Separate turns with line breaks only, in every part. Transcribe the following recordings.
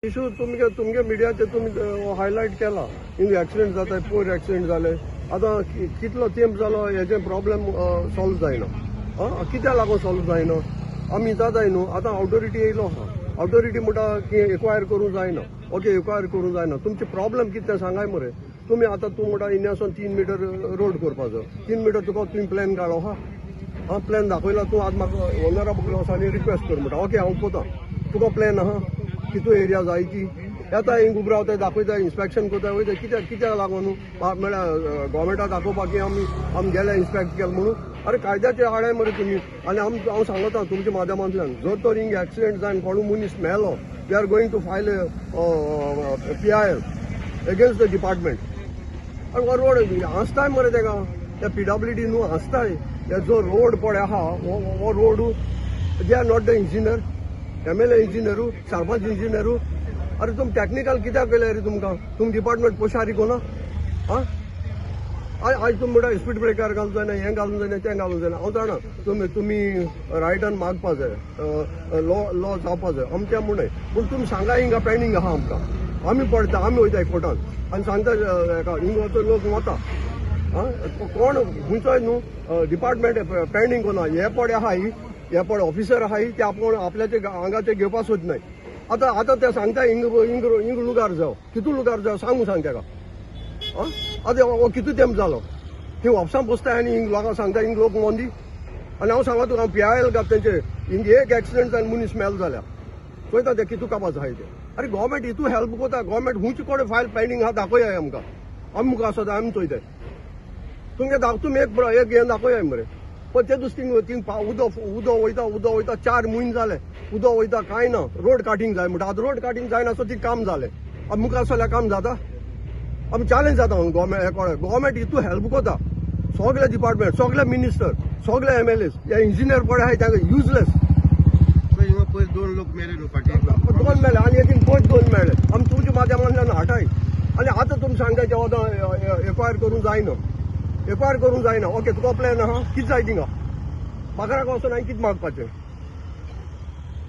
Issue तुमगे तुमगे मिडियाचे तुमी हायलायट केला. हिंग एक्सिडेंट जाता, पयर एक्सिडेंट जाले. आतां कितलो तेंप जालो हेजे प्रॉब्लेम सॉल्व जायना. आं, कित्याक लागून सॉल्व जायना? आमी जाताय न्हू. आतां ऑथोरिटी येयलो आहा. ऑथोरिटी म्हणटा की एक्वायर करूंक जायना. ओके, एक्वायर करूंक जायना. तुमचे प्रॉब्लेम कितें तें सांगाय मरे तुमी. आतां तूं म्हणटा हिंगासून 3 मिटर रोड करपाचो. 3 मिटर तुका तुवें प्लॅन काडलो आहा? आं, प्लॅन दाखयला तूं? आज म्हाका ऑनरेबल आनी रिक्वेस्ट कर म्हणटा. ओके, हांव कोता. तुका प्लॅन आहा कितू एरिया जाय ती? येता हिंग उबो रावताय, दाखयता, इन्स्पेक्शन करता, वयता. कित्याक कित्याक लागून? म्हळ्यार गोवोरमेंटाक दाखोवपाक की आमी गेले, इन्स्पेक्ट केलें म्हणून? अरे, कायद्याचे आडाय मरे तुमी. आनी हांव सांगता तुमच्या माध्यमांतल्यान, जर तर हिंग एक्सिडेंट जावन कोणूय मनीस मेलो, we are going to file PIL against the department. आनी हो रोड हांसताय मरे तेका. त्या पीडब्ल्यूडी न्हू, हांसताय. हे जो रोड पळय आहा, हो road, they are not the engineer. MLA इंजिनियरू, sarpanch इंजिनियरू. अरे, तुमी टॅक्निकल कित्याक केलें रे तुमकां? तुम डिपार्टमेंट पोशारी कोना? आं, आयज तुमी म्हणटा स्पीड ब्रेकर घालूंक जायना, हें घालूंक जायना, तें घालूंक जायना. हांव जाणा, तुमी रायटान मागपा जाय, लॉ लॉ जावपा जाय आमच्या म्हणून. पूण तुमी सांगा, हिंगा पेंडींग आहा आमकां. आमी पडटा, आमी वयता कोर्टान आनी सांगता हेका. हिंगा वचो लोक वता. आं, कोण खंयचोय न्हू डिपार्टमेंट पेंडींग कोना. हे पडे आहाय, हे पडे ऑफिसर आहाय, ते आपूण आपल्याचे आंगाचे घेवपा सोदनाय. आतां ते सांगता, हिंग हिंग हिंग लुगार जाव. कितू लुगार जाव? सांगू, सांग तेका. आं, आतां हो कितू तेंप जालो थंय ऑफिसान बसताय आनी हिंग लोकांक सांगता, हिंग लोक मोंदी. आनी हांव सांगता तुका, हांव पीआयएल घात तेंचे. हिंग एक एक्सिडंट जावन मनीस मेलो जाल्यार चोयता ते कितू काबार जाय ते. अरे, गोवोरमेंट हितू हेल्प कोता. गोवोरमेंट खुंयचे कडेन फायल पेंडींग आहा, दाखोया आमकां. आमी मुखार आसता, आमी चोयताय. तुमगे दाख, तुमी एक एक हें दाखोया मरे. पण ते दुसरी थिंग उदक उदक वयता, उदक वयता. 4 म्हयने जाले उदक वयता, कांय ना. रोड काटींग जाय म्हणटा. आतां रोड काटींग जायना, सो ती काम जालें. आतां मुखार सरल्यार काम जाता? आमी चॅलेंज जाता गोवोरमेंट हे कडेन. गोवोरमेंट हितू हेल्प कोता. सगळे डिपार्टमेंट, सगळे मिनिस्टर, सगळे एमएलएस, हे इंजिनियर पळय आहाय तांकां युजलेस.
हिंगा पयर दोन लोक मेले न्हू फाटीं?
दोन मेले आनी एक पयर दोन मेळे. आमी तुमच्या माध्यमांतल्यान हाटाय. आनी आतां तुमी सांगता की आतां एक्वायर करूंक जायना, एक्वायर करूंक जायना. ओके, तुका प्लॅन आहा? कितें जाय थिंगा? बाजाराक वचून हांवें कितें मागपाचें?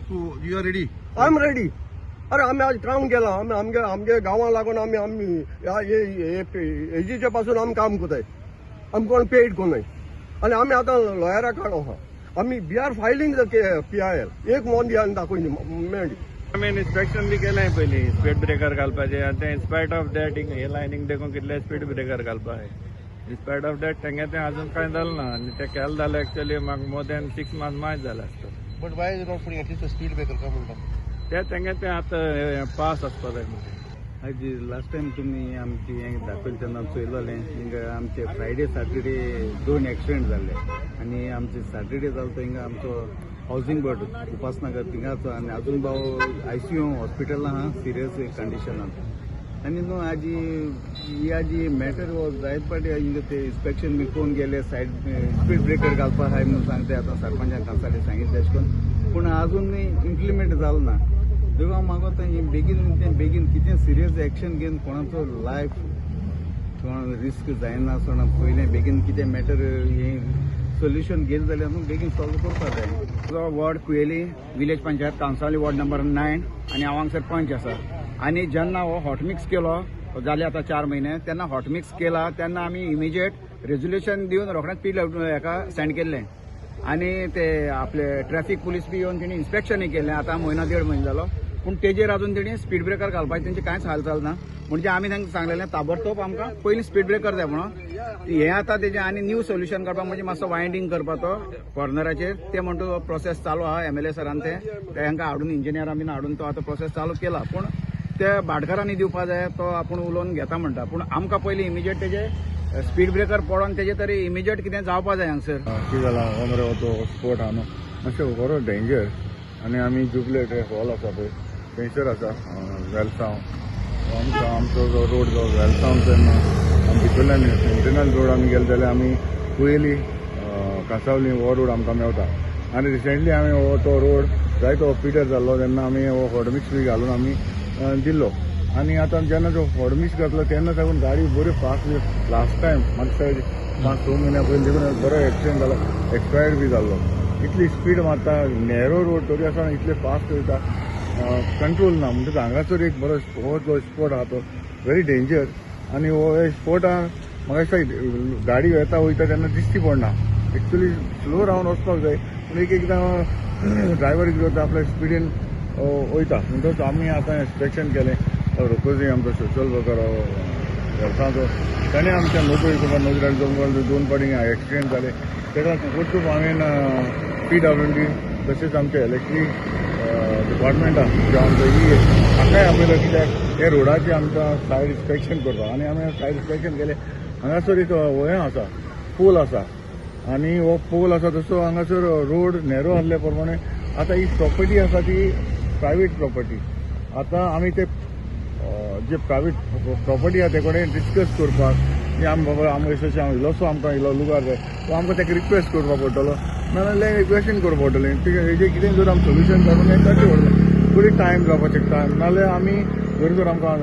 तूं, you are ready?
I am ready. अरे, आमी आज काम केलां. आमी आमगे गांवां लागून आमी एजीचे पासून आमी काम करताय. आमी कोण पेड कोन्नाय. आनी आमी आतां लॉयरा काडो आहा. आमी we are filing the PIL. एक मोन दी आनी दाखय मेळ्ळी.
आमी इन्स्पेक्शन बी केलें पयलीं स्पीड ब्रेकर घालपाचें. आनी तें इनस्पायट ऑफ that हे लायनीक देखून कितले स्पीड ब्रेकर घालपा जाय. इनस्पायट ऑफ that तेंगे तें अजून कांय जालें ना. आनी तें केलें जाल्यार एक्चुअली म्हाका मोर दॅन 6 मंथ मायज जालें आसता.
But why is not putting at least speed breaker काय म्हणटा?
ते तेंगे तें आतां पास आसपा जाय म्हणजे.
आयज लास्ट टायम तुमी आमची हें दाखयलें तेन्ना चोयलोलें, हिंगा आमचे फ्रायडे सॅटर्डे दोन एक्सिडेंट जाल्ले. आनी आमचे सॅटर्डे जालो तो हिंगा आमचो हावसिंग बोर्ड उपासनगर थिंगाचो. आनी अजून भाव आयसीयू हॉस्पिटलान आहा सिरियस कंडिशनान. आनी न्हू आजी ही आजी मॅटर हो जायत पाटी हिंगा ते इन्स्पेक्शन बी कोण गेले, सायड स्पीड ब्रेकर घालपा आहाय म्हणून सांगते. आतां सरपंचान कांसाली सांगितलें अशें करून, पूण अजून इम्प्लिमेंट जालो ना. देखून हांव मागोता, हें बेगीन तें बेगीन कितें सिरियस एक्शन घेवन कोणाचो लायफ कोण रिस्क जायना आसतना पयलें बेगीन कितें मॅटर हें सोल्युशन घेत जाल्यार न्हू बेगीन सॉल्व करपा जाय.
म्हजो ward Cuelim village panchayat Cansaulim ward number 9 आनी हांव हांगसर पंच आसा. आनी जेन्ना हो हॉटमिक्स केलो, जाले आतां 4 म्हयने, तेन्ना हॉटमिक्स केला तेन्ना आमी इमिजिएट रेजोल्युशन दिवन रोखडेंच पी हेका सेंड केल्लें. आनी ते आपले ट्रॅफिक पुलीस बी येवन तेणी इन्स्पेक्शनूय केलें. आतां म्हयनो देड म्हयनो जालो, पूण तेजेर अजून तेणी स्पीड ब्रेकर घालपाचें तेंचें कांयच हालचाल ना. म्हणजे आमी तांकां सांगलेलें, ताबडतोब आमकां पयलीं स्पीड ब्रेकर जाय म्हणून. हें आतां तेजें आनी न्यू सोल्युशन काडपाक म्हणजे मातसो वायंडींग करपा तो कॉर्नराचेर. ते म्हणटा तो प्रोसेस चालू आहा. एमएलए सरान ते तांकां हाडून, इंजिनियरां बीन हाडून तो आतां प्रोसेस चालू केला. पूण ते भाटकारांनी दिवपा जाय, तो आपूण उलोवन घेता म्हणटा. पूण आमकां पयलीं इमिजिएट तेजे स्पीड ब्रेकर पडोन तेजे तरी इमिजिएट कितें जावपा जाय हांगसर.
कितें जालां, हो मरे हो तो स्पोट आहा न्हू, मातशें बरो डेंजर. आनी आमी जुबले हॉल आसा पळय, थंयसर आसा वेलसांव. आमचो आमचो जो रोड जो वेलसांव तेन्ना आमी भितरल्यान इंटरनल रोड आमी गेले जाल्यार आमी कुयेली कांसावली हो रोड आमकां मेवता. आनी रिसेंटली आमी हो तो रोड जायतो पिटर जाल्लो तेन्ना आमी हो हॉटमिक्स बी घालून आमी दिल्लो. आनी आतां जेन्ना तो हॉटमिक्स घातलो तेन्ना साकून गाडी बरी फास्ट. लास्ट टायम म्हाका दिसता 5-6 म्हयन्या पयलीं देखून बरो एक्सिडंट जालो, एक्सपायर्ड बी जाल्लो. इतली स्पीड मारता, नॅरो रोड तरी आसतना इतले फास्ट वयता. कंट्रोल ना. म्हणटकच हांगासर एक बरो हो जो स्पॉट आहा तो व्हेरी डेंजर आनी हो स्पॉटार म्हाका दिसता गाडी येता वयता तेन्ना दिश्टी पडना. एक्चुली स्लो रावन वचपाक जाय, पूण एक एकदां ड्रायवर कितें करता, आपल्या स्पिडीन वयता. म्हणटकच आमी आतां इन्स्पेक्शन केलें. रोकोजी आमचो सोशल वर्कर वेलसांवचो, ताणें आमच्या नोकरी करपाक नजर जंगल दोन फावटी एक्सिडेंट जाले. तेका परतून हांवें पीडब्ल्यूडी तशेंच आमचे इलेक्ट्रीक डिपार्टमेंटा जे आमचो ई हाकाय आपयलो, कित्याक हे रोडाचें आमकां सायड इन्स्पेक्शन करपाक. आनी आमी सायड इन्स्पेक्शन केलें. हांगासर एक हें आसा, पोल आसा आनी हो पोल आसा तसो हांगासर रोड नॅरो आहले प्रमाणे आतां ही प्रॉपर्टी आसा ती प्रायवेट प्रॉपर्टी. आतां आमी ते जे प्रायवेट प्रॉपर्टी आहा ते कडेन डिस्कस करपाक की आमी बाबा आमकां अशें अशें इल्लोसो आमकां इल्लो लुगार जाय, तो आमकां ताका रिक्वेस्ट करपाक पडटलो, नाजाल्यार रिक्वेस्टीन करपाक पडटलें. हेजें कितें जर आमी सोल्युशन काडून हें काडचें पडटलें, थोडी टायम जावपाक शकता. नाजाल्यार आमी जर जर आमकां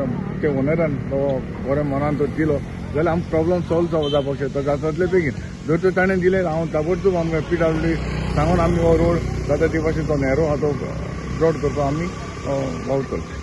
ते ओनरान बाबा बरें मनान तो दिलो जाल्यार आमकां प्रॉब्लम सॉल्व जावपाक शकता जाता तितले बेगीन. जर तर ताणें दिलें, हांव ताबडतोब आमकां पीडब्ल्यूडी सांगून आमी हो रोड जाता ते भाशेन तो नॅरो आहा तो ब्रॉड करपाक आमी वावुरतले.